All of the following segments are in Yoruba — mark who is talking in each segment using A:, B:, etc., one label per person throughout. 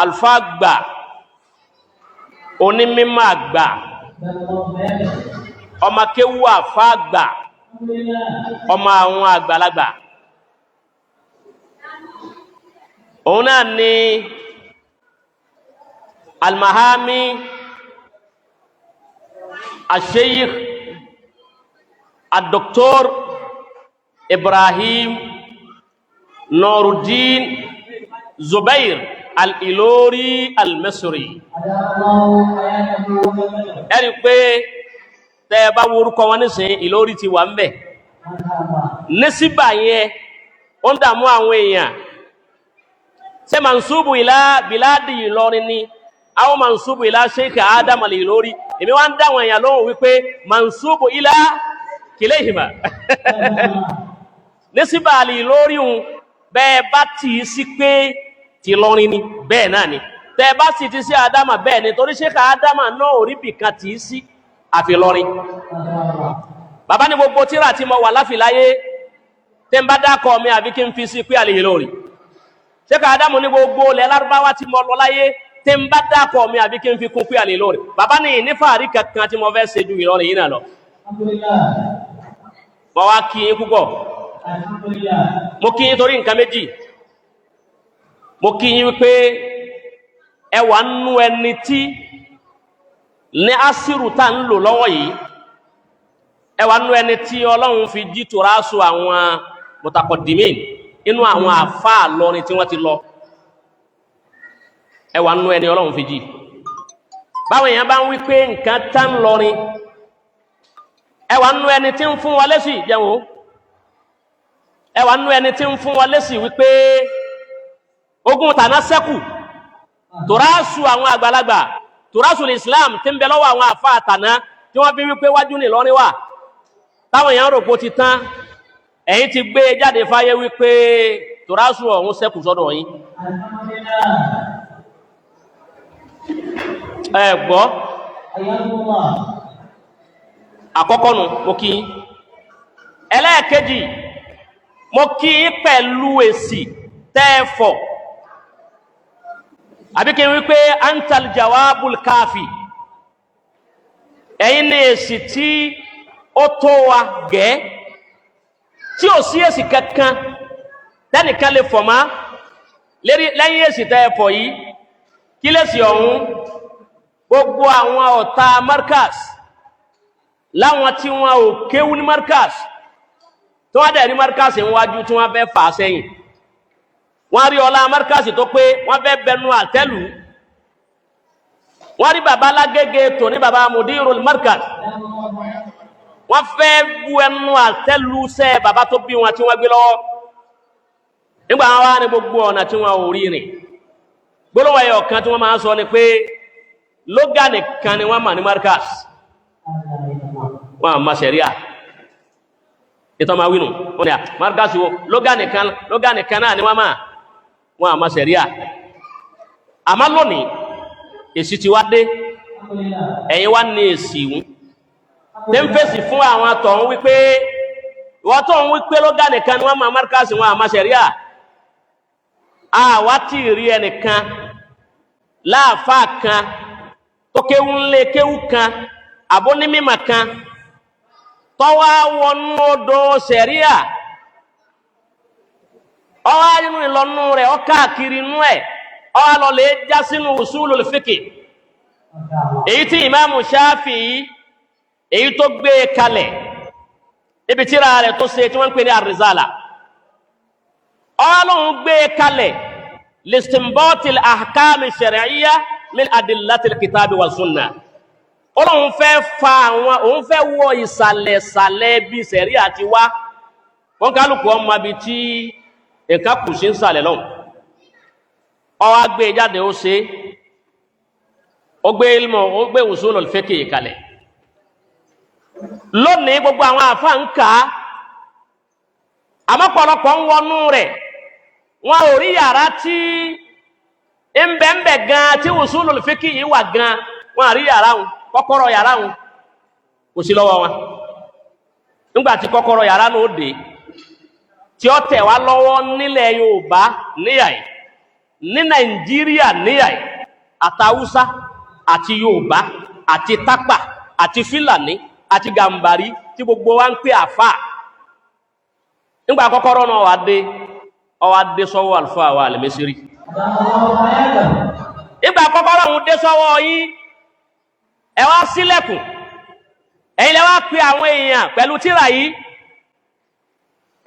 A: Àlùfáà àgbà, onímímọ̀ àgbà, ọmọ kéwú àfá àgbà, ọmọ àwọn àgbàlagbà. Òun náà ni Almahami Asheikh Adoktor Ibrahim Nuruddin Zubair Al-Ilori Al-Misri. Ẹ̀rí pé tẹ́ ẹ bá worúkọ wọn nísìnyí, Ìlórí ti wà ń bẹ̀. Nísìbà yẹn ó ń dààmú àwọn èèyàn. Ṣé mansubu ìlà bìláàdì Ìlọrin ni àwọn mansubu ìlà Sheikh Adam Al-Ilori? Èmi wá ń dáwọn èèyàn lóhùn wípé mansubu ìlà kìlẹ̀hìmà. Nísìbà Al-Ilori ń bẹ́ẹ̀ bá tì í sí pé ti lọrin ni, bẹ́ẹ̀ náà ni. Tẹ́ bá sì ti sí Adama, bẹ́ẹ̀ ni, torí Sheikh Adama náà ò rí bìkan tì í sí àfi lọrin. Bàbá ní gbogbo tíra tí mo wà láfìláyé, tẹ́ ń bá dákọ̀ mi àbí kí n fi sí pé Al-Ilori. Sheikh Adamu ní gbogbo ilẹ̀ Lárúbáwá tí mo lọ láyé, tí ń bá dákọ̀ mi àbí kí n fi kún pé Al-Ilori. Bàbá ní ní fàárí kankan tí mo fẹ́ ṣe ju Ìlọrin yìí náà lọ. Mo wá kí yín púpọ̀. Mo kí yín torí nǹkan méjì. Mo kí yín wípé ẹ wà nú ẹni tí ní asiru tá ń lò lọ́wọ́ yìí, ẹ wà nú ẹni tí Ọlọ́run fi jí tòrásù àwọn mutakọ̀dìmín inú àwọn àfáà lọrin tí wọ́n ti lọ. Ẹ wà nú ẹni Ọlọ́run fi jí. Báwọn èèyàn bá ń wí pé nǹkan tá ń lọrin, ẹ wà nú ẹni tí ń fún wa lésì jẹun o. Ẹ wà nú ẹni tí ń fún wa lésì wípé ogun tàná sẹ́kù, tòrásù àwọn àgbàlagbà, tòrásù Islam tí ń bẹ lọ́wọ́ àwọn àfáà tàná tí wọ́n fi wípé wájú ní Ìlọrin wà, táwọn èèyàn rò pó ti tán, ẹ̀yin ti gbé jáde fáyé wípé tòrásù ọ̀hún sẹ́kù sọ́dọ̀ yín. Ẹ gbọ́, àkọ́kọ́ nu mo kí yín. Ẹlẹ́ẹ̀kejì, mo kí yín pẹ̀lú èsì tẹ́ẹ̀fọ̀, àbí kí n wípé antal jawabul kafi. Ẹ̀yin ní èsì tí ó tó wa gẹ́, tí ò sí èsì kankan tẹ́nìkan lè fọ̀ má lẹ́yìn èsì tẹ́ẹ̀fọ̀ yìí. Kí lèsì ọ̀hún? Gbogbo àwọn ọ̀tá Markaz, láwọn tí wọn ò kéwú ní Markaz, tí wọ́n dẹ̀ ní Markaz níwájú, tí wọ́n fẹ́ fà á sẹ́yìn, wọ́n rí ọlá Markaz tó pé wọ́n fẹ́ bẹnu àtẹ́lù. Wọ́n rí bàbá lágége tó ní bàbá Mudirul Markaz, wọ́n fẹ́ bu ẹnu àtẹ́lù sẹ́ bàbá tó bí wọn tí wọ́n gbé lọ́wọ́. Nígbà wọn wá ní gbogbo ọ̀nà tí wọn ò rí rìn, gbólóhùn ẹyọ kan tí wọ́n máa ń sọ ni pé lóga nìkan ni wọ́n mà ní Markaz, wọ́n àmà sẹ̀ríà. Ìtọ́ máa wínú wọ́n ni à Markaz wo, lóga nìkan, lóga nìkan náà ni wọ́n máa, wọ́n àmà sẹ̀ríà. Àmá lónìí èsì ti wá dé, ẹ̀yin wá ní èsì ìhún tí ń fèsì fún àwọn tọ̀hún wípé ìwọ́n tó ń wípé lóga nìkan ni wọ́n máa Markaz, wọ́n àmà sẹ̀ríà. Àwa tí rí ẹnìkan láàfáà kan tó kéwú ńlé kéwú kan àbónímímọ̀ kan tọ́wá wọnú odò sẹ̀ríà, ọwá nínú ìlọ́nú rẹ̀, ọ káàkiri inú ẹ̀, ọwá lọ lè já sínú usulul fiqh, èyí tí ìmáàmù Ṣáfi'í èyí tó gbé kalẹ̀ ibi tíra rẹ̀ tó ṣe tí wọ́n ń pè ní àrísàlà. Ọwá lóhun gbé kalẹ̀ listinbatil ahkam shar'iyya min adillatil kitabi wa sunnah. Ọlọ́run fẹ́ fa àwọn, òun fẹ́ wọ ìsàlẹ̀ sàlẹ̀ bí sẹ̀rí àti wá wọ́n kálùkù ọmọ ibi tí nǹkan kù sí ń sàlẹ̀ lọ́hùn. Ó wá gbé jáde, ó ṣe ó gbé ilmọ̀, ó gbé usulul fiqh kalẹ̀. Lónìí gbogbo àwọn àfa ń kà á, àmọ́ pọ̀lọpọ̀ ń wọnú rẹ̀, wọn ò rí yàrá tí ń bẹ̀ gan tí usulul fiqh yìí wà gan, wọn àrí yàrá wọn, kọ́kọ́rọ́ yàrá wọn kò sí lọ́wọ́ wọn. Nígbà tí kọ́kọ́rọ́ yàrá náà ó dé tí ó tẹ̀ wá lọ́wọ́ nílẹ̀ Yorùbá níyà yìí, Ní Nàìjíríà níyà yìí, àtàwùsá àti Yorùbá àti Tápà àti Fílàní àti Gàmbàrí tí gbogbo wa ń pè àfà, nígbà kọ́kọ́rọ́ náà wà dé, ọwà dé sọ́wọ́ àlùfáà wa Al-Misri. Nígbà kọ́kọ́rọ́ òun dé sọ́wọ́ yín, ẹ wá sílẹ̀kùn, ẹ̀yin lẹ wá pe àwọn èèyàn pẹ̀lú tírà yìí.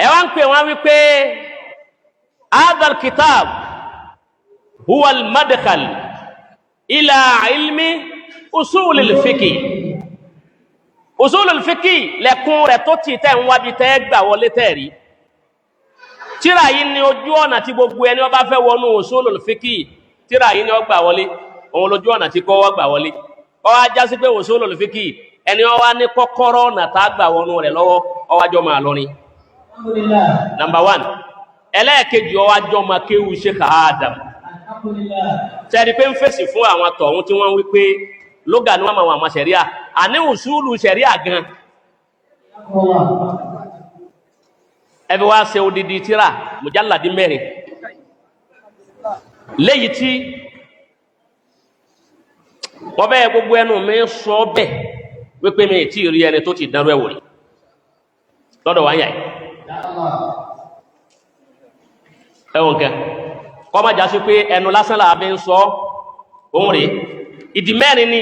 A: Ẹ wá ń pè wọ́n wípé hadha kitab huwa al-madkhal ila ilmi usulil fiqh. Usulul fiqh lẹ́kùn rẹ̀ tó ti tẹ́ ń wábi tẹ́ gbà wọlé tẹ́ rí. Tírà yìí ni ojú ọ̀nà tí gbogbo ẹni ó bá fẹ́ wọnú usulul fiqh, tírà yìí ni ó gbà wọlé. Òun lójú ọ̀nà tí kọ́ wọ́n gbà wọlé. Ó wá já sí pé usulul fiqh, ẹni ó wá ní kọ́kọ́rọ́ ọ̀nà tá gbà wọnú rẹ̀ lọ́wọ́, ó wá jọ máa lọ ni. Number one. Ẹlẹ́ẹ̀kejì, ó wá jọ máa kéwu Sheikh Adam. Sẹ́ni pé ń fèsì fún àwọn tọ̀hún tí wọ́n wí pé lóga ni wọ́n máa wà àwọn sẹ̀ríà, àní usulu sẹ̀ríà gan. Ẹbí wá ṣe odidi tíra mujalladi 4 léyìí tí wọ́n bẹ́ẹ̀ gbogbo ẹnu mi sọ bẹ́ẹ̀ wípé mi tí rí ẹni tó ti dánrú ẹ̀wò rí lọ́dọ̀ wáyà yìí. Ẹ̀wọ̀n kẹ kọ́ má já sí pé ẹnu lásán là fi ń sọ òun rèé. Ìdí mẹ́rin ni,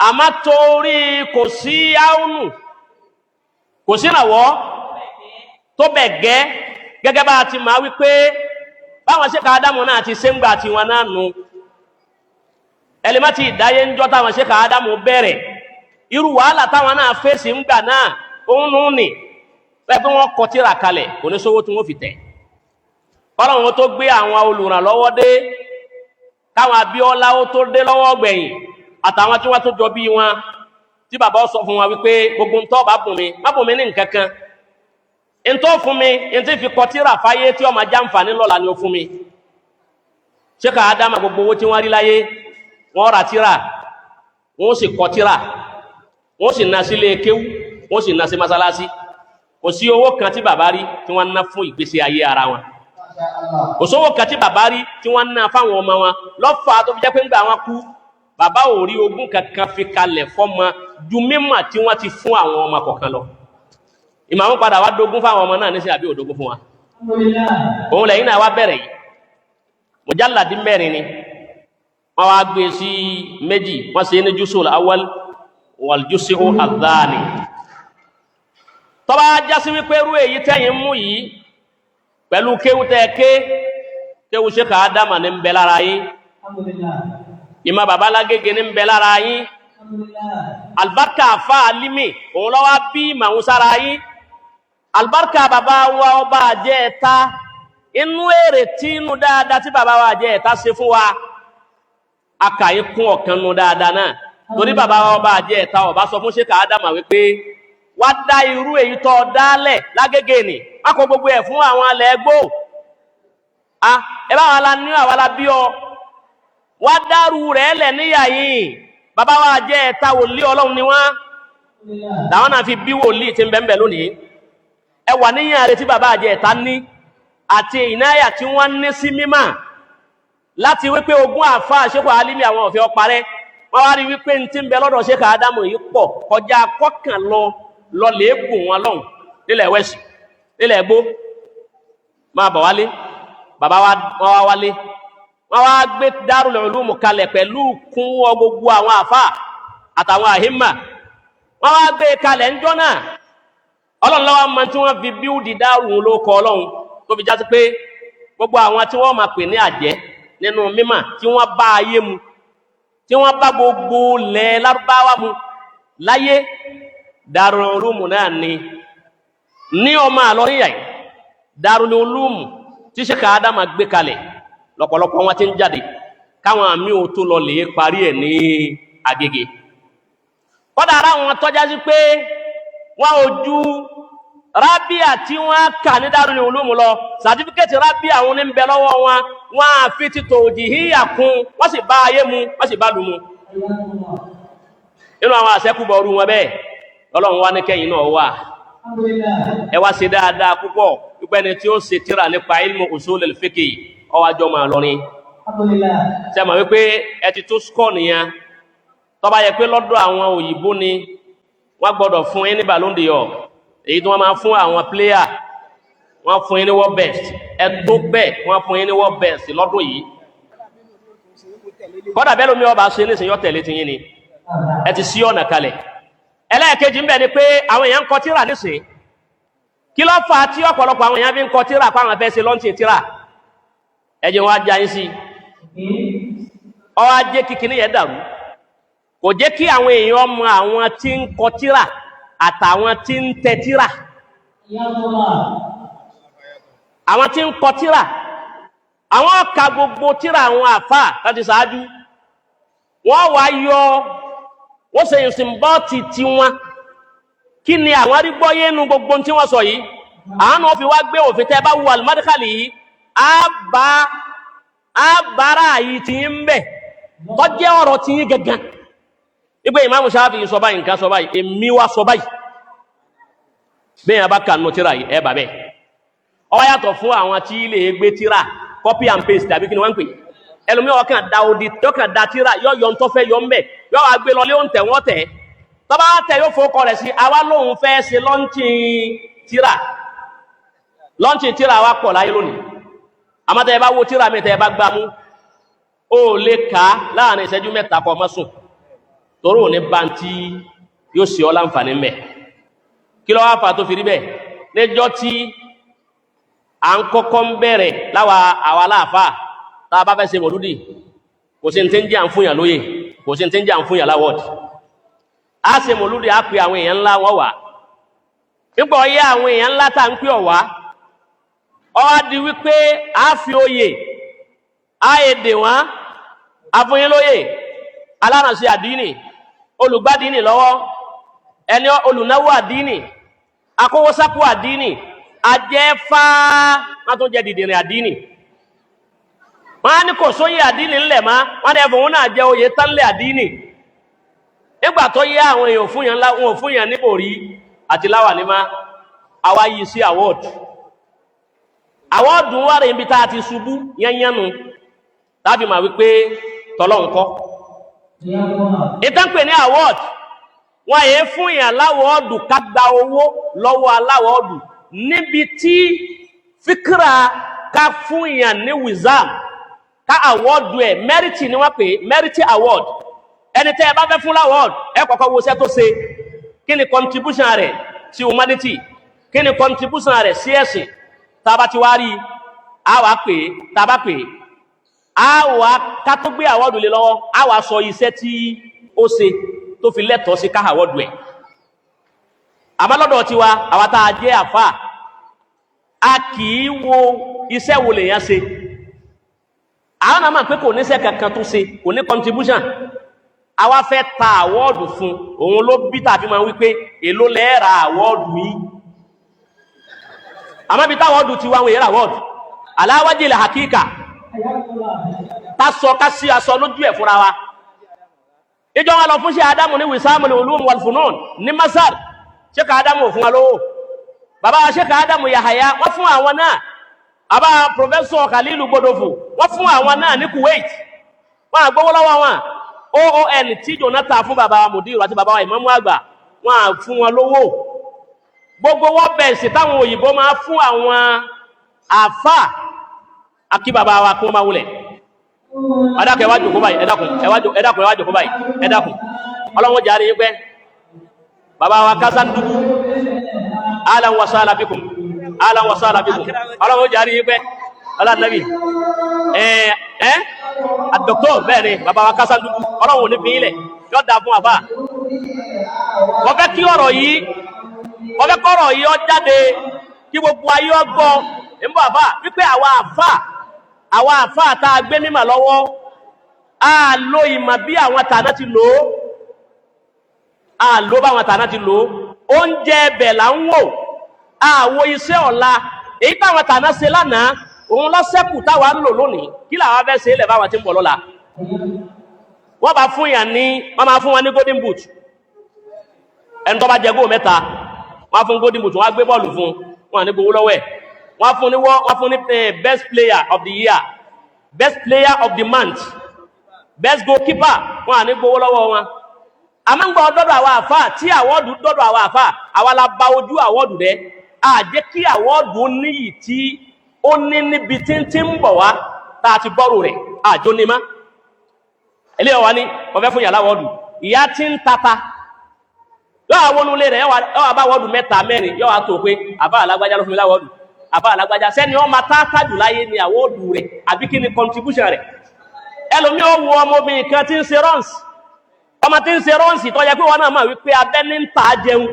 A: àmọ́ torí kò sí áúnù, kò sí ìrànwọ́ tó bẹ̀ gẹ́, gẹ́gẹ́ bá a ti máa wípé báwọn ṣe ká Ádámù náà ti ṣe ń gbà tiwọn náà nu ẹlẹ́mọ́ ti ìdáyé ń jọ́ táwọn ṣe ká Ádámù bẹ̀rẹ̀ irú wàhálà táwọn náà fèsì ń gbà náà, òun nù ní pé wọ́n kọ tírà kalẹ̀, kò ní sówó tí wọ́n fi tẹ̀. Ọlọ́run tó gbé àwọn olùrànlọ́wọ́ dé, káwọn Abíọ́lá ó tó dé lọ́wọ́ gbẹ̀yìn, àtàwọn tí wọ́n tó jọ bí wọn, tí bàbá sọ fún wa wípé gbogbo ń tọ́ bá bùn mi, má bùn mi ní nǹkan kan, ń tó fún mi, ń tí fi kọ tírà fáyé tí ọmọ jàǹfààní lọ́la ni ó fún mi. Ṣé ká Ádámà gbogbo owó tí wọ́n rí láyé, wọ́n ra tírà, wọ́n sì kọ tírà, wọ́n sì ná sílé kéwú, wọ́n sì ná sí masalasi. Kò sí owó kan tí bàbá rí tí wọ́n ná fún ìgbésí ayé ara wọn. Kò sówó kan tí bàbá rí tí wọ́n ná fáwọn ọmọ wọn. Lọ́fà tó fi jẹ́ pé ńgbà wọn kú, bàbá ò rí ogún kankan fi kalẹ̀ fọ́mọ ju mímọ̀ tí wọ́n ti fún àwọn ọmọ kọ̀ọ̀kan lọ. Ìmọ̀ àwọn padà wá dógún fáwọn ọmọ náà nísìnyí, àbí òdógún fún wa? Òun lẹ́yìn náà wá bẹ̀rẹ̀ yìí. Mujalladi 4 ni wọ́n wá gbé sí méjì. Wọ́n ṣe ní jùsùl awwal wal jùsù àdáni. Tó bá jásí wípé rú èyí tẹ́yìn mú yìí pẹ̀lú kéwú tẹ́ ké kéwú ṣe ká Ádámà ní ń bẹ lára yín, ìmọ̀ bàbá Lágége ní ń bẹ lára yín, albarka fa alimi òun lọ́wọ́ bí màún sára yín, albarka bàbá wa ọba àjẹ́ ẹ̀ta, inú èrè tí inú dáadáa tí bàbá wa àjẹ́ ẹ̀ta ṣe fún wa, akàyí kún ọ̀kan nu dáadáa náà. Torí bàbá wa ọba àjẹ́ ẹ̀ta ọba sọ fún ṣe ká Ádámà wípé wá dá irú èyí tó dálẹ̀ Lágége nì, má kó gbogbo ẹ̀ fún àwọn alẹ́ ẹgbó a ẹ bá wa la ní àwa la bí ọ, wá dárú rẹ̀ lẹ̀ níyà yìí. Bàbá wa jẹ́ ẹ̀ta wòlíì Ọlọ́run ni wọ́n, làwọn náà fi bí wòlíì tí ń bẹ́ẹ̀ lónìí. Ẹ wà níyàn rẹ̀ tí bàbá àjẹ́ ẹ̀ta ní àti ìnáyà tí wọ́n ní sí mímà láti wípé ogún àfa àṣekọ alímì àwọn òfin ọparẹ́. Wọ́n wá rí wípé ní tí ń bẹ lọ́dọ̀ ṣe ká Ádámù yìí pọ̀ kọjá kọ́kàn lọ lọ lè bùn wọn lọ́hùn nílẹ̀ wẹ́sì nílẹ̀ ẹgbó máa bọ̀ wálé. Bàbá wa wọ́n wá wálé, wọ́n wá gbé Darul Ulum kalẹ̀ pẹ̀lú kúnwọ́ gbogbo àwọn àfà àtàwọn àhímà. Wọ́n wá gbé kalẹ̀ ńjọ́ náà. Ọlọ́run lọ́wọ́ mọ tí wọ́n fi bíúdì dárù ló kọ Ọlọ́run tó fi jásí pé gbogbo àwọn tí wọ́n máa pè ní àjẹ́ nínú mímà, tí wọ́n bá ayé mu, tí wọ́n bá gbogbo lẹ̀ lárúbáwá mu láyé, Darul Ulum náà ni ní ọmọ àlọ́ níyà yìí. Darul Ulum tí Sheikh Ádámà gbé kalẹ̀, lọ́pọ̀lọpọ̀ wọn ti ń jáde káwọn àmì ò tó lọ lè parí ẹ̀ ní Agége. Kọ́dà ara wọn tọ́já sí pé wọn ò ju rábíà tí wọ́n kà ní Darul Ulum lọ, sàtífíkẹ́tì rábíà wọn ní ń bẹ lọ́wọ́ wọn, wọn á fi ti tòjì híyà kún, wọ́n sì bá ayé mu, wọ́n sì bá lù mu nínú àwọn àṣẹ́kùbọ̀ ọrú wọn bẹ́ẹ̀. Ọlọ́run wá ní kẹ́yìn náà wà, ẹ wá ṣe dáadáa púpọ̀ pípẹ́ ni tí ó ṣe tíra nípa ilmu usul al-fiqh, ọwájọ́ máa lọrin.
B: Alhamdulillah.
A: Ṣe mọ̀ wípé ẹ ti tó score nìyẹn? Tó bá yẹ pé lọ́dọ̀ àwọn òyìnbó ni, wọ́n gbọ́dọ̀ fún yín ní Ballon d'Or, èyí tí wọ́n máa fún àwọn player. Wọ́n fún yín ní world best. Ẹ tó bẹ́ẹ̀, wọ́n fún yín ní world best lọ́dún yìí. Kọ́dà bẹ́ẹ̀ lómi ọba ṣe nísìnyí, yọ tẹ̀lé ti yín ni. Ẹ ti sí ọ̀nà kalẹ̀. Ẹlẹ́ẹ̀kejì ń bẹ ni pé àwọn èèyàn ń kọ tíra nísìnyí. Kí ló fà á tí ọ̀pọ̀lọpọ̀ àwọn èèyàn fi ń kọ tíra pa àwọn fẹ́ ṣe launching tíra? Ẹ jẹ́ wọn á já yín sí ọ. Á jẹ́ kí kinní yẹn dàrú, kò jẹ́ kí àwọn èèyàn mọ àwọn tí ń kọ tíra àtàwọn tí ń tẹ tíra.
B: Yàtọ̀lá.
A: Àwọn tí ń kọ tíra, àwọn ka gbogbo tíra àwọn àfáà láti ṣáájú, wọ́n wá yọ, wọ́n ṣe ìsìnbọ́ọ̀tì tiwọn. Kí ni àwọn arígbọ́yé nu gbogbo tí wọ́n sọ yìí? Àwọn náà fi wá gbé òfin. Tẹ́ bá wu al-Madkhali yìí, á bára yìí tí ń bẹ̀ tọ́jẹ́ ọ̀rọ̀ tí yín gangan wípé Ìmáàmù Ṣáfì sọ báyìí, nǹkan sọ báyìí, èmi wá sọ báyìí. Bẹ́ẹ̀ yẹn bá kà nù tíra yìí, ẹ bà bẹ́ẹ̀. Ó yàtọ̀ fún àwọn tí lè gbé tíra copy and paste, tàbí kí ni wọ́n ń pè. Ẹlòmíì ọkàn da odi, ọkàn da tíra, yọ yọ ntọ́fẹ́ yọ ńbẹ, yọ wá gbé lọ lé òǹtẹ̀, wọ́n tẹ̀. Tọ́ba tẹ̀, yóò fowó kọ rẹ̀ sí. Àwa lóun fẹ́ ṣe launching tíra. Launching tíra wa pọ̀ láyé lónìí. Àmọ́ tẹ́ ẹ bá wo tíra mi, tẹ́ ẹ bá gbá mú, ó lè kà á láàrin ìṣẹ́jú 3 kọ́ ọmọ sùn, torí òní bantí yóò ṣe ọ́ láǹfààní mbẹ̀. Kí ló wá fà tó fi rí bẹ́ẹ̀? Níjọ́ tí à ń kọ́kọ́ ń bẹ̀rẹ̀ láwa àwa láàfáà, tá a bá fẹ́ ṣe mọ̀lúdì, kò sí ní tí ń jẹ́ à ń fún yàn lóye, kò sí ní tí ń jẹ́ à ń fún yàn l'award. A ṣe mọ̀lúdì, á pè àwọn èèyàn ńlá, wọn wà. Nígbà ọyẹ àwọn èèyàn ńlá tá à ń pè ọ̀ wá, ọ wá di wípé a fi oyè a èdè wọn afúnyín lóyè: alárànṣe àdínì, olùgbádìní lọ́wọ́, ẹni olùnáwó àdínì, akówósápò àdínì, ajẹ́fá, wọ́n tún jẹ́ dìdìrìn àdínì. Wọ́n á ní kò sóyè àdínì ńlẹ̀ má, wọ́n dẹ̀ fòun náà jẹ́ oyè tánlẹ̀ àdínì. Nígbà tó yẹ, àwọn èèyàn fún yàn ńlá, wọn ò fún yàn níbò rí àti láwà ní má. Àwa yìí sí award. Award ń wá rẹ̀ níbi tá a ti ṣubú yányánu, tábì máa wípé tọ́lọ́ ńkọ́ ìtàn pè ní award. Wọ́n yẹ fún yàn l'award ká gba owó lọ́wọ́ al'award níbi tí fíkìrà ká fún yàn ní wizam, ká award ẹ̀, merit ni wọ́n pè, merit award. Ẹni tẹ́ ẹ bá fẹ́ fún l'award, ẹ kọ́kọ́ wo iṣẹ́ tó ṣe. Kí ni contribution rẹ̀ sí humanity? Kí ni contribution rẹ̀ sí ẹ̀sìn? Tá a bá ti wá rí, a wá pè é. Tá a bá pè é, a wá ká tó gbé award lé lọ́wọ́, a wá sọ iṣẹ́ tí ó ṣe tó fi lẹ́tọ̀ọ́ sí ká award ẹ̀. Àmọ́ lọ́dọ̀ tiwa, àwa tá a jẹ́ àfà, a kì í wo iṣẹ́ wo lèèyàn ṣe. Àwọn náà mọ̀ pé kò níṣẹ́ kankan tó ṣe, kò ní contribution. Àwa fẹ́ ta award fún òun ló bí tàbí máa wí pé èló lẹ́ẹ̀ra award yìí. Àmọ́ bí t'award ti wá, àwọn èèrà award aláwájì ilẹ̀ hakíkà ká sọ, ká sí aṣọ lójú ẹ̀ fúnra wa. Ìjọ wọn lọ fún ṣe Adamu ní Wisamul Ulum wal Funun ní Masar. Ṣé ká Adamu fún wa lówó? Bàbá ṣé ká Adamu Yahaya, wọ́n fún àwọn náà. Àbá Professor Khalilu Gbódòfò, wọ́n fún àwọn náà ní Kuwait. Wọ́n àgbówó lọ́wọ́ wọn. OON tí Jonathan fún bàbá Mudiru àti bàbá wa Ìmámù àgbà, wọ́n à fún wọn lówó. Gbogbo wọ́n bẹ̀ẹ̀sì táwọn òyìnbó máa fún àwọn àfà akí bàbá wa kún máa wulẹ̀. Ẹ̀dàkùn, ẹ wá jókòó báyìí. Ẹ̀dàkùn, ẹ wá jókòó. Ẹ̀dàkùn, ẹ wá jókòó báyìí. Ẹ̀dàkùn, ọlọ́wọ́n jàre yín pẹ́. Bàbá wa Kásán Dúdú, ahlan wa sahlan bikum, ahlan wa sahlan bikum. Ọlọ́wọ́n jàre yín pẹ́. Ọlọ́nàbí ẹ̀ ẹ́ àdọ́kítọ̀. Bẹ́ẹ̀ ni, bàbá wa Kásán Dúdú, ọlọ́wọ́n ò ní fi yín lẹ̀, yóò dáa fún àfà. Wọ́n fẹ́ kí ọ̀rọ̀ yìí, wọ́n fẹ́ kọ́rọ̀ yìí ó jáde kí gbogbo ayé ó gbọ́. Ń bọ̀ àfà, wípé àwa àfà tá a gbé mímọ̀ lọ́wọ́, a lo ìmọ̀ bí àwọn tàná ti lò ó, a lò bá àwọn tàná ti lò ó. Oúnjẹ ẹbẹ̀ là ń wò, a wo iṣẹ́ ọ̀la. Èyí táwọn tàná ṣe lánàá, òun lọ́sẹ̀kù táwa ń lò lónìí. Kí làwa fẹ́ ṣe é lẹ̀ báwọn ti ń bọ̀ lọ́la? Wọ́n bá fún yàn ní, wọ́n máa fún wọn ní golden boot. Ẹni tó bá jẹ góò 3, wọ́n á fún golden boot, wọ́n á gbé bọ́ọ̀lù fún wọn, à ní gbowó lọ́wọ́ ẹ̀. Wọ́n á fún ní best player of the year. Best player of the month, best goalkeeper, wọn à ní gbowó lọ́wọ́ wọn. Àmọ́ ń gbọ́ dọ́dọ̀ àwọn àfáà tí àwọ́dù dọ́dọ̀ àwọn àfáà, àwa la ba ojú àwọ́dù rẹ, a jẹ́ kí àwọ́dù ó níyì tí ó ní níbi tí ń tí ń bọ̀ wá tá a ti bọ́rù rẹ̀ àjò ní má. Eléyìí wá ní wọ́n fẹ́ fún yàrá àwọ́dù, ìyá tí ń tata yóò àwọn olólè rẹ̀ yóò wá bá àwọ́dù mẹ́ta mẹ́rin, yóò wá tó pé àbá alágbájá ló fún mi láwọ́dù, àbá alágbájá sẹ́ni wọ́n máa tá jù láyé ni àwọ́dù rẹ̀ àbí kí ni contribution rẹ̀. Ẹlòmíì ó wo ọmọbìnrin kan tí ń ṣe runs, ọmọ tí ń ṣe runs tó yẹ pé wọn náà máa wípé abẹ́ ní ń ta jẹun,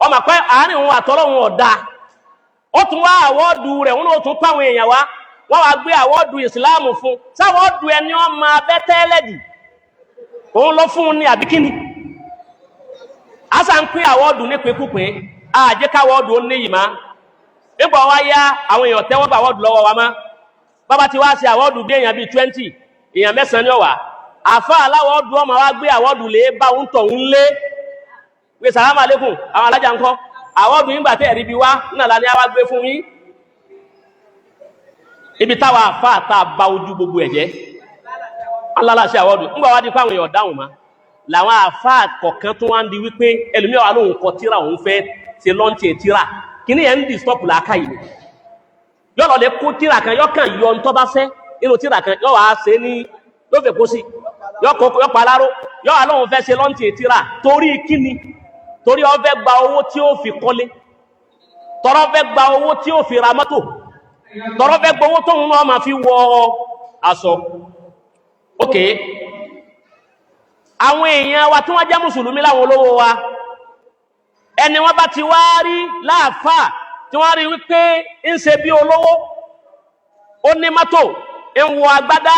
A: ọmọ pé àárín òun àtọ́lọ́hun ọ̀dà, ó tún wá àwọ́dù rẹ̀, wọn náà tún kó àwọn èèyàn wá, wọ́n wá gbé àwọ́dù ìsìláàmù fún sáwọ́dù ẹni ọmọ abẹ́ tẹ́lẹ̀ jù òun lọ fún un ní àbí kíni. Asa ń pín àwọ́dù ní pínkúpín, àjẹ́ káwọ́dù ó níyì má. Nígbà wá yá, àwọn èèyàn tẹ́wọ́ gbà àwọ́dù lọ́wọ́ wa má. Bàbá ti wá ṣe àwọ́dù bí èèyàn bíi 20, èèyàn 9 ní ọ̀wà àfa aláwọ́dù ọmọ wa gbé àwọ́dù lé bá òun tọ̀ ń lé pé sàlámà lékùn, àwọn alájà ńkọ́, àwọ́dù yín gbà tẹ́ ẹ̀rí bí wá náà la ní a wá gbé fún yín. Ibi táwa àfa àtà bá ojú gbogbo ẹ̀jẹ̀ alálàṣẹ àwọ́dù ńgbà wá di pé àwọn èèyàn dáhùn má, làwọn àfa kọ̀ọ̀kan tó wá ń di wípé ẹlòmíà wà lóhùn kọ tíra, òun fẹ́ ṣe launch tíra, kíní yẹn ń disturb làákà yìí, yọ lọ lè kó tíra kan, yọ kàn yọ ntọ́ bá fẹ́ nínú tíra kan, yọ wàá ṣe ní yóò fẹ́ kó sí, yọ kó yọ paláró, yọ wà lóhùn fẹ́ ṣe launch tíra. Torí kíni? Torí ó fẹ́ gba owó tí ó fi kọ́lé, tọrọ fẹ́ gba owó tí ó fi ra mọ́tò, tọrọ fẹ́ gba owó tóun náà máa fi wọ aṣọ. Ok, àwọn èèyàn wa tí wọ́n jẹ́ mùsùlùmí láwọn olówó wa, ẹni wọ́n bá ti wá rí láàfáà tí wọ́n rí wípé ń ṣe bí olówó, ó ní mọ́tò, ń wọ agbádá,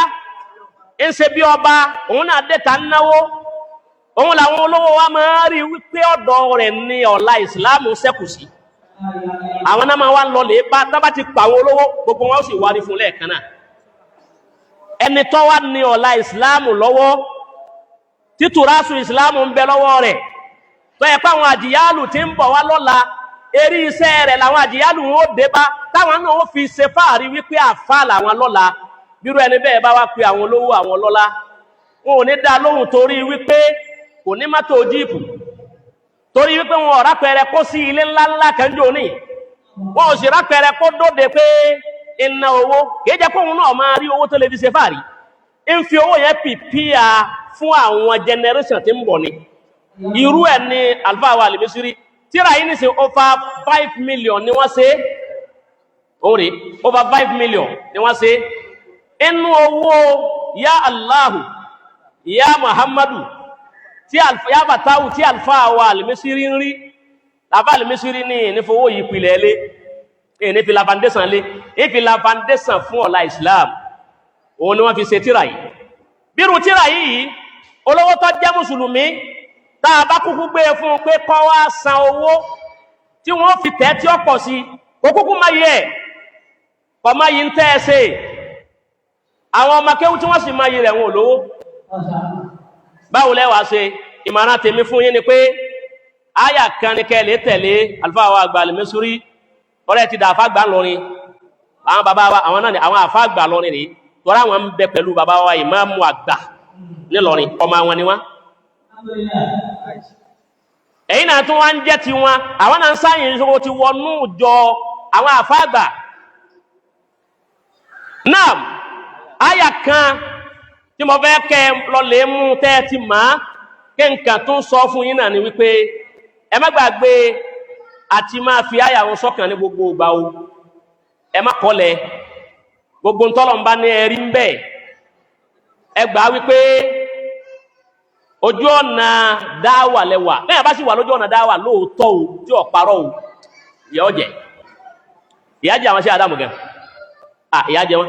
A: ń ṣe bí ọba, òun náà dẹ́ta ń náwó, òun làwọn olówó wa máa rí wípé ọ̀dọ̀ rẹ̀ ní ọ̀la ìsìláàmù ṣẹ́kù sí. Àwọn náà máa wá ń lọ lè bá, tá bá ti pa àwọn olówó, gbogbo wọn ó sì wárí fún lẹ́ẹ̀kan náà. Ẹni tó wá ní ọ̀la ìsìláàmù lọ́wọ́, títúrásù ìsìláàmù ń bẹ lọ́wọ́ rẹ̀, tó yẹ pé àwọn àjìyálù tí ń bọ̀ wá lọ́la, eré iṣẹ́ rẹ̀ làwọn àjìyálù wọn ó dé bá, táwọn náà ó fi ṣe fáàrí wípé àfa làwọn lọ́la. Bírú ẹni bẹ́ẹ̀ bá wá pe àwọn olówó, àwọn lọ́lá, wọn ò ní dá lóhùn torí wípé kò ní mọ́tò jíìpù, torí wípé wọn ò rápẹrẹ kó sí ilé ńláńlá kan jò ní, wọn ò sì rápẹrẹ kó dóde pé iná owó kìí jẹ́ kóhun náà máa rí owó tó lè fi ṣe fáàrí, ń fi owó yẹn pìpìà fún àwọn generation tí ń bọ̀ ni. Irú ẹ̀ ní àlùfáà wa Al-Misri tíra yìí nìsín, over 5 million ni wọ́n ṣe ó rí, over 5 million ni wọ́n ṣe inú owó ya Allahu ya Muhammadu tí ya Fatahu tí àlùfáà wa Al-Misri ń rí. Àlùfáà Al-Misri ní ìnífowó yìí pilẹ̀ lé, ní fi la foundation lé, ìfi la foundation fún ọ̀la Islam, òun ni wọ́n fi ṣe tíra yìí. Bírú tíra yìí, olówó tó jẹ́ mùsùlùmí, tá a bá kúkú gbé e fún un pé kó wá san owó tí wọ́n fi tẹ́ tí ó pọ̀ sí, kó kúkú má yẹ kọ́ má yí ń tẹ́ ẹ ṣe. Àwọn ọmọ akéwú tí wọ́n sì máa yí rẹ̀, wọn ò lówó. Báwo lẹ́wàá ṣe? Ìmọ̀ràn tèmi fún yín ni pé àyà kan ní kẹ́ lè tẹ̀lé àlùfáà wa àgbà Al-Misri. Ọ̀rẹ́ ti dà àfáà àgbà ńlọrin, àwọn bàbá wa, àwọn náà ni àwọn àfáà àgbà lọrin rèé, tọ́ra àwọn ń bẹ pẹ̀lú bàbá wa ìmáàmù àgbà nílọrin, ọmọ àwọn ni wọ́n. Ẹ̀yin náà tún wá ń jẹ́ ti wọn, àwọn náà ń sáyìn ìṣòro ti wọnú jọ àwọn àfáà àgbà náà. Àyà kan tí mo fẹ́ kẹ́ lọ lè mú tẹ́ ẹ ti mọ̀ á, kí nǹkan tó ń sọ fún yín náà ni wípé ẹ má gbàgbé àti máa fi àyà wọn sọ́kàn ní gbogbo ìgbà o. Ẹ má kọ́lẹ̀ gbogbo ntọ́lọ̀ ń bá ní ẹ̀rí ń bẹ̀. Ẹ gbà wípé ojú ọ̀nà dáwà lẹ́wà bẹ́ẹ̀ bá sì wà lójú ọ̀nà dáwà lóòótọ́ o, tí ò parọ́ o, ìyà ọ̀jẹ̀ ìyà jẹ àwọn sí Ádámù gan, à ìyà jẹ wọn,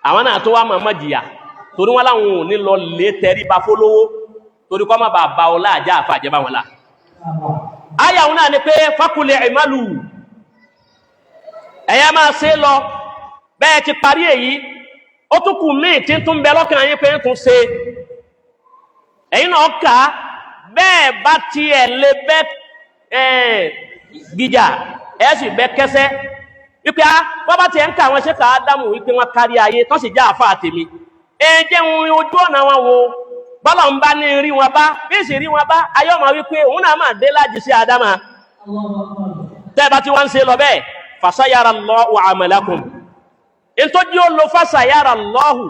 A: àwọn náà tó wá máa má jìyà torí wọn láwọn ò ní lọ lé tẹríba fólówó, torí kọ́ má bàa ba ọlá àjá àfa àjẹbá wọn la. Àyà wọn náà ni pé فقل اعملوا, ẹ̀yà máa ṣe lọ bẹ́ẹ̀ ti parí èyí, ó tún kù míì tí ń tún bẹ lọ́kàn yín pé ń tún ṣe, ẹ̀yin náà kà á bẹ́ẹ̀ bá tiẹ̀ lé bẹ́ gbìjà ẹ̀ sì bẹ́ kẹsẹ́. Wípé á wọ́n bá tiẹ̀ ń ka àwọn Sheikh Ádámù wípé wọ́n kárí ayé tó sì já àfa tèmi. Ẹ jẹ́ ń ojú ọ̀nà wọn wo bọ́lá ń bá ní rí wọn bá bí sì rí wọn bá ayé ọmọ wípé òun náà máa dé láti sí Ádámà. Tẹ́ ẹ bá ti wá ń ṣe lọ bẹ́ẹ̀, fasayara Allahu amalakum. Ntọ́jú ó lo fasayara Allahu,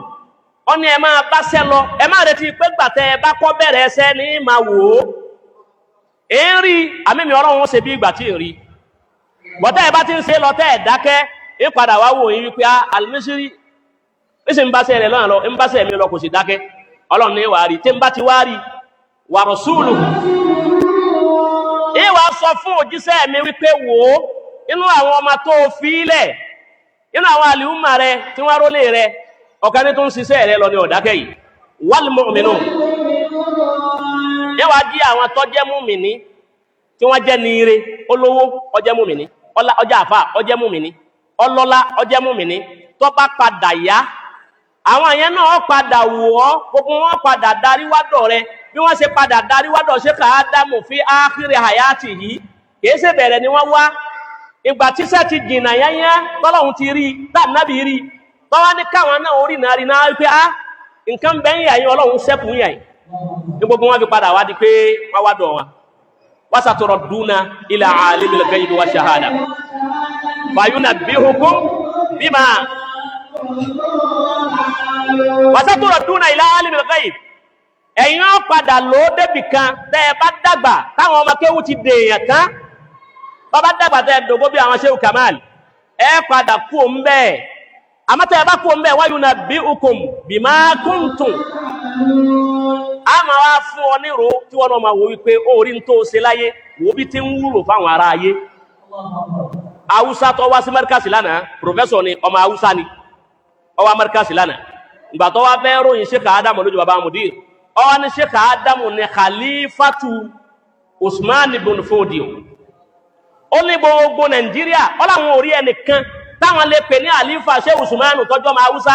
A: ó ní ẹ máa bá ṣẹ́ lọ, ẹ má retí pé gbàtẹ́ ẹ bá kọ́ bẹ̀rẹ̀ ẹsẹ̀ ní máa wò ó. Ẹ ń rí àmì mi ọlọ́run ó ṣe bí ìgbà tí ì rí. Bọ́tẹ́ ẹ bá ti ń ṣe lọ tẹ́ ẹ dákẹ́, ń padà wá wò yín wípé Al-Misri ń sì ń bá ṣe rẹ̀ lọ́nà lọ, ń bá ṣe mi lọ kò sì dákẹ́. Ọlọ́run ní wàá rí, tí ń bá ti wá rí, wa rasuluhu. Ìwà sọ fún òjíṣẹ́ mi wípé wò ó, inú àwọn ọmọ tó fi ilẹ̀, inú àwọn àlìhùmà rẹ tí wọ́n rólé rẹ, ọ̀kan ní tó ń ṣiṣẹ́ rẹ lọ ní ọ̀dákẹ́ yìí. Wal mu'minun. Ìwà jí àwọn tó jẹ́ mùmìní tí wọ́n jẹ́ ní ire, olówó ó jẹ́ mùmìní, ọjà àfà ó jẹ́ mùmìní, ọlọ́lá ó jẹ́ mùmìní, tó bá padà yá àwọn yẹn náà padà wò ọ́, gbogbo wọn padà darí wádọ̀ rẹ bí wọ́n ṣe padà darí wádọ̀ Sheikh Ádámù fi ákírì hayati yìí. Kìí ṣe bẹ̀rẹ̀ ni wọ́n wá, ìgbà tíṣẹ́ ti jìnnà yányá tọ́lọ́hun ti rí tàbí rí tọ́wá ní káwọn náà orí náà rí náà wípé á nǹkan bẹ́ ń yàyín ọlọ́run sẹ́kù ń yàyín ní gbogbo wọn fi padà wá di pé wọ́n wá dọ̀ wọn. Wasaturadduna ila alimil ghaibi wa shahada fayunabbihukum bima wasaturadduna ila alimil ghaib. Ẹ̀yin ó padà lò ó débì kan tẹ́ ẹ bá dàgbà táwọn ọmọ kéwú ti dèèyàn tán, bàbá dàgbà tẹ́ ẹ dògbó bí àwọn Shehu Kamal, ẹ padà kú òun bẹ́ẹ̀. Àmọ́ tẹ́ ẹ bá kú òun bẹ́ẹ̀, wayunabbi'ukum bima kuntum, a máa wá fún ọ nírò tí wọ́n náà máa wò wípé ó rí ń tó ṣe láyé, wò bí ti ń wúlò fáwọn ará ayé. Haúsá tó wá sí mẹ́ríkàsì lánàá, pòfẹ́sọ̀ ni, ọmọ Haúsá ni, ó wá mẹ́ríkàsì lánàá. Ìgbà tó wá fẹ́ ròyìn Sheikh Ádámù lójú bàbá Mudir, ó wá ní Sheikh Ádámù ní khalifatu Usman ibn Fodio. Ó ní gbogbo Nàìjíríà ó láwọn orí ẹnìkan táwọn lè pè ní àlífà Sheikh Usman tọjọ́ ọmọ Haúsá,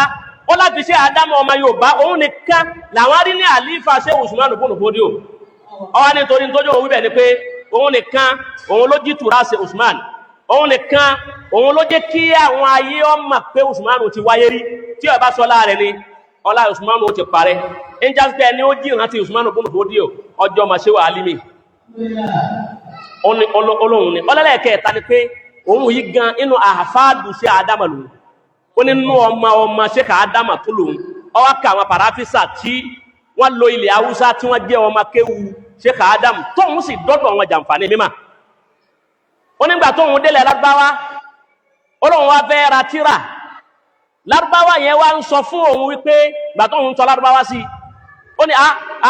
A: ó láti Sheikh Ádámù ọmọ Yorùbá òun nìkan làwọn rí ní àlífà Sheikh Usman ibn Fodio. Ó wá nítorí tójú òun wíbẹ̀ ni pé òun nìkan òun ló jí tùrá ṣe Usman, òun nìkan òun ló jẹ́ kí àwọn ayé ọmọ pé Usman ti wáyé rí. Tí ó bá sọ láàrẹ ni ọlá Usman ó ti parẹ́. Ń jásí pé ẹni ó jí ìrántí Usman ibn Fodio ọjọ́ ma ṣe wà álímì olóhun ni. Ọlọ́lẹ́kẹ̀ẹ́ta ni pé òun yìí gan inú àfáàdù sí Ádámà lòun, ó ní nú ọmọ ọmọ Sheikh Ádámà tó lòun. Ọwá ká àwọn pàráfísà tí wọ́n lo ilẹ̀ Haúsá tí wọ́n jẹ́ ọmọ kéwu Sheikh Ádámù tóun sì dọ́dọ̀ wọn jàǹfààní mímà. Ó nígbà tóun délẹ̀ Lárúbáwá, olóhun wá fẹ́ ra tíra Lárúbáwá yẹn wá ń sọ fún òun wípé gbà tóun sọ Lárúbáwá sí, ó ní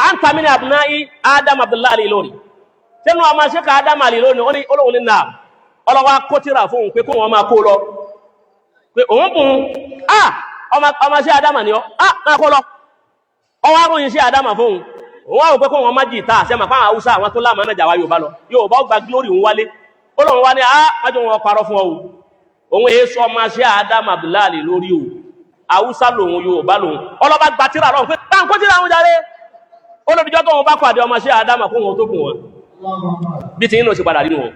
A: anta min abna'i Adam Abdullahi Al-Ilori, sínú ọmọ Sheikh Adam Al-Ilori? Ó ní olóhun ní nà ọlọ́wà kó tíra fún òun pé kó wọn máa kó lọ, pé òun bùn ọmọ Sheikh Adam ni ọ máa kó lọ. Ọwọ́ aróyìn Sheikh Adam fún òun, òun wá wò pé kó wọn má jì ta àṣẹ màpá àwọn Haúsá àwọn tó láàmú náà jàwá Yorùbá lọ, Yorùbá ó gba glory òun wálé. Olóhun wá ní májò wọn parọ́ fún ọ o, òun èé sọ ọmọ Sheikh Adam Abdullahi Al-Ilori o, Haúsá lòun Yorùbá lòun. Ọlọ́ba gba tíra lọ́hùn pé báńkó tíra òun jáde. Olódìjọ́ tó wọn bá pàdé ọmọ Sheikh Adam kó wọn tó kù wọn bí ti yín náà ṣe padà rí wọn,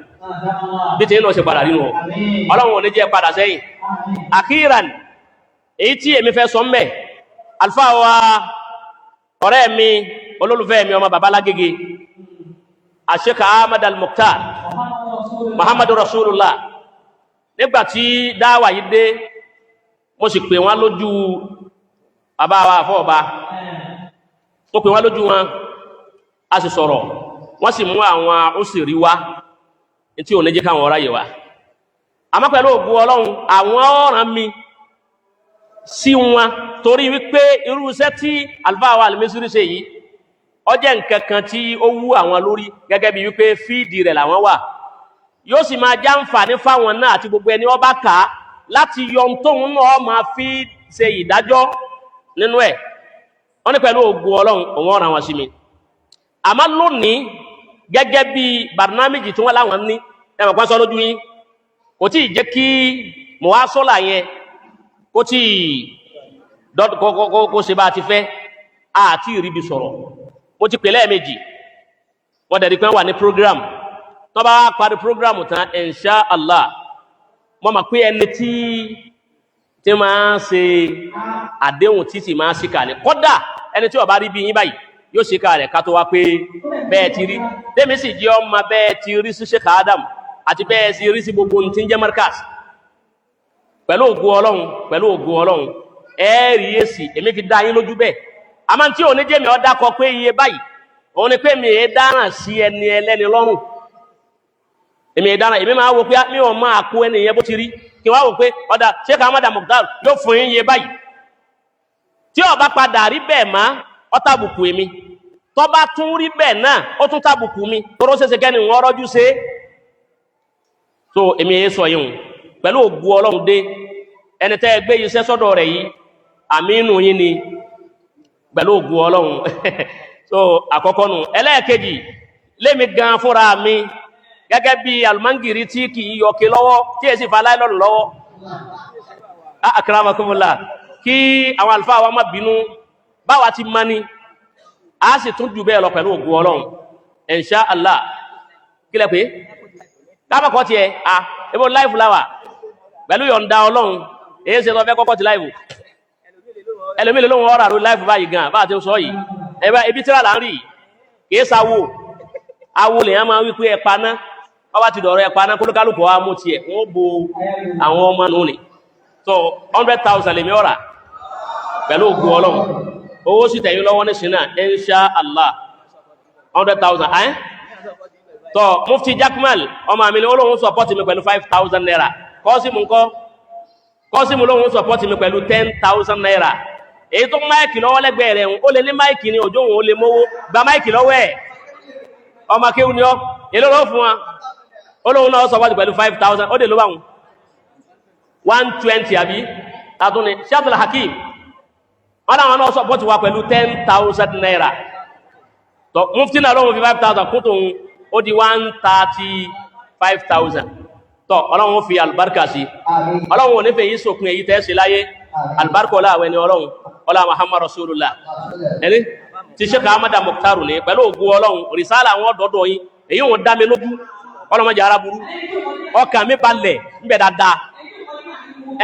A: bí ti yín náà ṣe padà rí wọn. Ọlọ́run ò ní jẹ́ padà sẹ́yìn. Àkíran èyí tí èmi fẹ́ sọ mbẹ̀, àlùfáà wa, ọ̀rẹ́ mi, olólùfẹ́ mi, ọmọ bàbá Lágége, Sheikh Ahmad Al-Mukhtar Muhammadu Rasulullah, nígbà tí dáwà yìí dé, mo sì pè wọ́n lójú bàbá wa àfọ́ọ̀bá, mo pè wọ́n lójú wọn, a sì sọ̀rọ̀, wọ́n sì mú àwọn ó sì rí wá tí ò ní jẹ́ káwọn ọ̀ráyè wá. Àmọ́ pẹ̀lú ògùn Ọlọ́run, àwọn ọ̀ràn mi sí wọn torí wípé irú iṣẹ́ tí àlùfáà wa Al-Misri ṣe yìí, ó jẹ́ nǹkan kan tí ó wú àwọn lórí, gẹ́gẹ́ bí wípé fíìdì rẹ̀ làwọn wà, yóò sì máa jàǹfààní fáwọn náà àti gbogbo ẹni ó bá kà á láti yọ ohun tóun náà máa fi ṣe ìdájọ́ nínú ẹ̀. Wọ́n ní pẹ̀lú ògùn Ọlọ́run òun ọ̀ràn wọn sí mi. Àmọ́ lónìí, gẹ́gẹ́ bí barnamiji tí wọ́n láwọn ní ẹ̀mọ̀ kan sọ lójú yín, kò tí ì jẹ́ kí mọ̀wásọ́là yẹn kó tí kó ṣe bá a ti fẹ́ àti ìríbi sọ̀rọ̀. Mo ti pè lẹ́ẹ̀mejì, wọ́n dẹ̀ rí pé wọ́n wà ní program. Tó bá parí program tán, insha Allah, Mo mọ̀ pé ẹni tí tí máa ń ṣe àdéhùn tí sì máa ń ṣìkà ni. Kódà ẹni tí ó bá rí bí yín báyìí yóò ṣìkà rẹ̀ ká tó wá pé bẹ́ẹ̀ ti rí. Tèmi sì jẹ́ ọmọ bẹ́ẹ̀ ti rí sí Sheikh Adam àti bẹ́ẹ̀ sì rí sí gbogbo ohun tí ń jẹ́ Markaz. Pẹ̀lú ògo Ọlọ́run, pẹ̀lú ògo Ọlọ́run, ẹ rí èsì, èmi fi dá yín lójú bẹ́ẹ̀. Àmọ́ tí ò ní jẹ́ mi ọ́ dákọ pé iye báyìí, òun ni pé mi è dáràn sí ẹni ẹlẹ́ni lọ́rùn. Èmi è dáràn, èmi máa wo pé mi ò máa kó ẹni yẹn bó ti rí. Kí wá wò pé ọ̀dà Sheikh Ahmad Mukhtar yóò fún yín iye báyìí. Tí ó bá padà rí bẹ́ẹ̀ má, ó tàbùkù èmi. Tó bá tún rí bẹ́ẹ̀ náà, ó tún tàbùkù mi. Tóró ṣeéṣe kẹ́ni wọ́n rọ́jú ṣe é. So èmi yẹn sọ yìí hùn pẹ̀lú ògo Ọlọ́run dé ẹni tẹ́ ẹ gbé iṣẹ́ sọ́dọ̀ rẹ̀ yìí, àmínú yín ni pẹ̀lú ògo Ọlọ́run. So àkọ́kọ́ nù. Ẹlẹ́ẹ̀kejì, lémi gan fúnra mi gẹ́gẹ́ bí almangiri tí kì í yọke lọ́wọ́ tí èsì fa láìlọ́nù lọ́wọ́. Akramakumullah, kí àwọn àlùfáà wa má bínú, báwa ti mọ́ ni a sì tún jù bẹ́ẹ̀ lọ pẹ̀lú ògo Ọlọ́run, insha Allah. Kílẹ̀ pé kábàkọ́ tiẹ̀ a ebo láìfù láwà pẹ̀lú yọ̀ǹda Ọlọ́run. Èyí ṣe tó fẹ́ kọ́kọ́ ti láìfù, ẹlòmíì ló lóun ọ̀rọ̀ àrùn láìfù báyìí gan bá a ti ń sọ yìí. Ẹ̀bá ibi tíra là ń rí, kìí sáwó awo lèyàn máa wí pé ẹ̀pa ná, wọ́n bá ti dọ̀rọ̀ ẹ̀pa ná, kólókálùkù wa mú tiẹ̀, wọ́n bo àwọn ọmọ nù ní. So 100,000 lèmi ọ̀rà pẹ̀lú ògo Ọlọ́run. Owó sì tẹ̀yìn lọ́wọ́ ní sinna, insha Allah, 100,000 ẹ́ tọ́. Mufti Jakmal ọmọ mi ni olóhun support mi pẹ̀lú 5,000 naira. Kọ́símù ńkọ́? Kọ́símù olóhun support mi pẹ̀lú 10,000 naira. Èyí tó mic lọ́wọ́ lẹ́gbẹ̀ẹ́ rẹ̀, ó lè ní mic ní òjò òun, ó lè mówó gba mic lọ́wọ́ ẹ̀. Ọmọ kéwù ni ọ́, èló ló fún wa? Olóhun náà support pẹ̀lú 5,000. Ó dè ló bá wọn 120 àbí àtúni. Sheikh Hakim wọn làwọn náà support wa pẹ̀lú 10,000 naira. Tọ́ mufti náà lóhun fi 5,000 kún tóun, ó di 135,000. Tọ́ Ọlọ́run fi àlùbáríkà sí, Ọlọ́run ò ní fẹ́ yí sókun èyí tẹ́ sí láyé. Àlùbáríkà ọlá àwọn ẹni Ọlọ́run, ọlá Muhammad Rasulullah. Ẹni tí Sheikh Ahmad Mukhtar ní pẹ̀lú ògùn Ọlọ́run, rìsálà àwọn ọ̀dọ́dọ̀ yín, èyí wọn dá mi lójú. Ọlọ́mọdé ara burú, ọkàn mi balẹ̀ ń bẹ̀ dáadáa.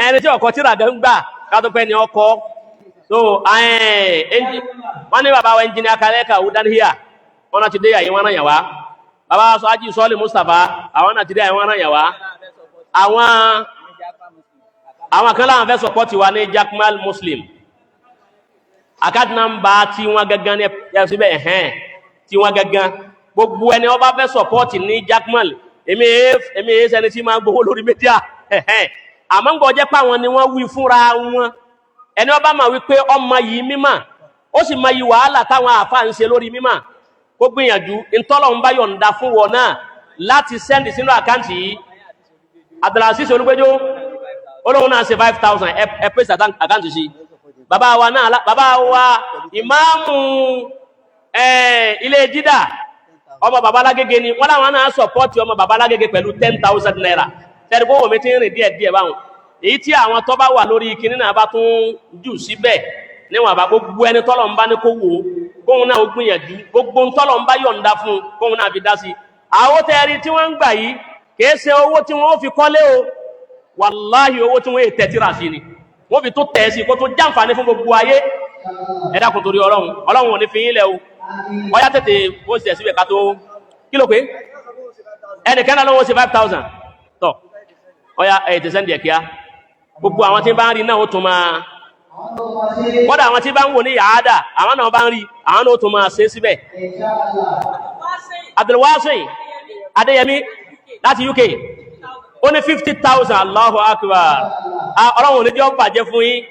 A: Ẹni tí ọkọ̀ tíra gan gbà kátó pẹ́ ni ọkọ̀. So wọ́n ní bàbá wa ẹnjìnìá kalẹ́kà wúdánihíà, wọ́n náà ti dé àyè, wọn náà yàn wá. Bàbá sọ ají sọ́ọ̀lì Mustapha, àwọn náà ti dé àyè, wọn náà yàn wá. Àwọn kan láwọn fẹ́ support wa ní Jakmal Muslim. Account number tí wọ́n gangan ní ẹ síbẹ̀, ẹ̀hẹ́n, tí wọ́n gangan. Gbogbo ẹni wọ́n bá fẹ́ support ní Jakmal, èmi èé sẹni tí máa ń gbowó lórí media, ẹ̀hẹ́n. Àmọ́ ń gbọ́ jẹ́ pé àwọn ni wọ́n wí fúnra wọn. Ẹni wọ́n bá máa wí pé ọmọ yìí mímà, ó sì máa yí wàhálà táwọn àáfàá ń ṣe lórí mímà, kó gbìyànjú ntọ́lọ̀ ń bá yọ̀ǹda fún wọn náà láti send sínú account yìí. Abdulaziz Olúgbéjó olóhùn náà ṣe 5,000, ẹ pèsè account sí bàbá wa náà. Bàbá wa ìmáàmù ilé jídà, ọmọ bàbá alágége ni wọ́n, láwọn náà support ọmọ bàbá alágége pẹ̀lú 10,000 naira. Tẹ́lẹ̀ kó wọ́n mi ti ń rìn díẹ̀ díẹ̀ báwọn. Èyí tí àwọn tó bá wà lórí kinní náà bá tún jù síbẹ̀ níwọ̀n àbá, gbogbo ẹni tọ́lọ̀ ń bá ní kó wò ó, kóhun náà ó gbìyànjú gbogbo tọ́lọ̀ ń bá yọ̀ǹda fún kóhun náà fi dá sí i. Àwọn tẹ́ẹ̀rí tí wọ́n ń gbà yìí kìí ṣe owó tí wọ́n fi kọ́lé o. Wàláhì, owó tí wọ́n tẹ̀ tíra sí ni wọ́n fi tó tẹ̀ sí kó tó jàǹfààní fún gbogbo ayé. Ẹ dákun, torí Ọlọ́run, Ọlọ́run ò ní fi yín lẹ̀ o. Ọyá, tètè ó sì tẹ̀ síbẹ̀ ká tó kí ló pé ẹnìkan náà lọ́wọ́ sí 5,000. Tọ́ ọyá, ẹ̀ tẹ̀sẹ̀ ń díẹ̀ kíá. Gbogbo àwọn tí bá ń rí náà ó tún máa kọ́dà, àwọn tí bá ń wò ní yàádà, àwọn náà bá ń rí, àwọn náà ó tún máa ṣe síbẹ̀. Abdulwasi Adéyẹmí láti UK, ó ní 50,000. Allahu Akbar! Ọlọ́run ò ní jẹ́ ó bàjẹ́ fún yín.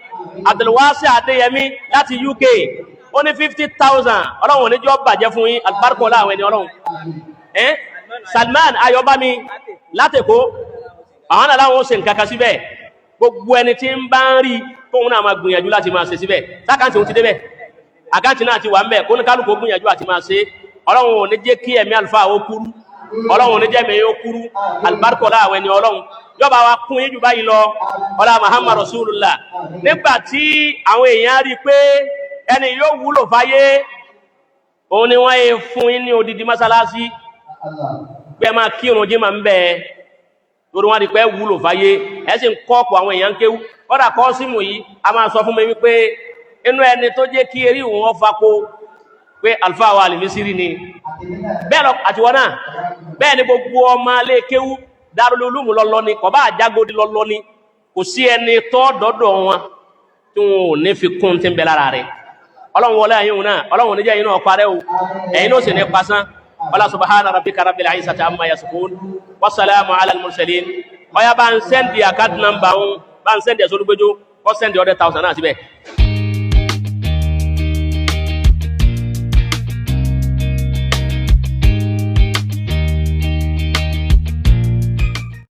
A: Abdulwasi Adéyẹmí láti UK, ó ní 50,000. Ọlọ́run ò ní jẹ́ ó bàjẹ́ fún yín. Alibarika ọlá àwọn ẹni Ọlọ́run. Salman Ayọ̀bámi látẹ̀kọ́, àwọn náà láwọn ó ṣe nǹkan kan síbẹ̀. Gbogbo ẹni tí ń bá ń rí, kóun náà máa gbìyànjú láti máa ṣe síbẹ̀. Sákàǹtì òun ti débẹ̀, account náà ti wà ń bẹ̀, kó ní kálukú gbìyànjú àti máa ṣe. Ọlọ́run ò ní jẹ́ kí ẹ̀mí àlùfáà ó kúrú, Ọlọ́run ò ní jẹ́ ẹ̀mí ó kúrú. Alibarika ọlá àwọn ẹni Ọlọ́run yọba wa kún yín jù báyìí lọ, ọlá Muhammad Rasulullah. Nígbà tí àwọn èèyàn rí i pé ẹni yóò wúlò fáyé, òun ni wọ́n yẹ fún yín ní odidi mọ́sálásí pé ẹ máa kírun jímà ń bẹ. Torí wọ́n rí pé wúlò fáyé, ẹ sì ń kọ́ ọ̀pọ̀ àwọn èèyàn kéwú. Kọ́dà Kọ́símù yìí a máa sọ fún mi wípé inú ẹni tó jẹ́ kí eré òun fako pé àlùfáà wa Àlìmísírì ni. Bẹ́ẹ̀ lọ àtiwọ́n náà, bẹ́ẹ̀ ni gbogbo ọmọ alé kéwú Darul Ulum lọ́lọ́ ni, kọ̀bá àjágódì lọ́lọ́ ni, kò sí ẹni tó dọ́dọ̀ wọn tí wọn ò ní fi kún tí ń bẹ lára rẹ̀. Ọlọ́run wọlé ẹ̀yin òun náà, Ọlọ́run oníjẹ́ ẹ̀yin náà parẹ́ o, ẹ̀yin náà sì ní pasán. Wala subhana rabbika rabbil izzati amma yasifun, wasalaamu ala al-mursalin. Ọ̀yá, bá ń send account number ń bá ń send ẹ̀ sólúgbéjó, kọ́ send 100,000 náà síbẹ̀.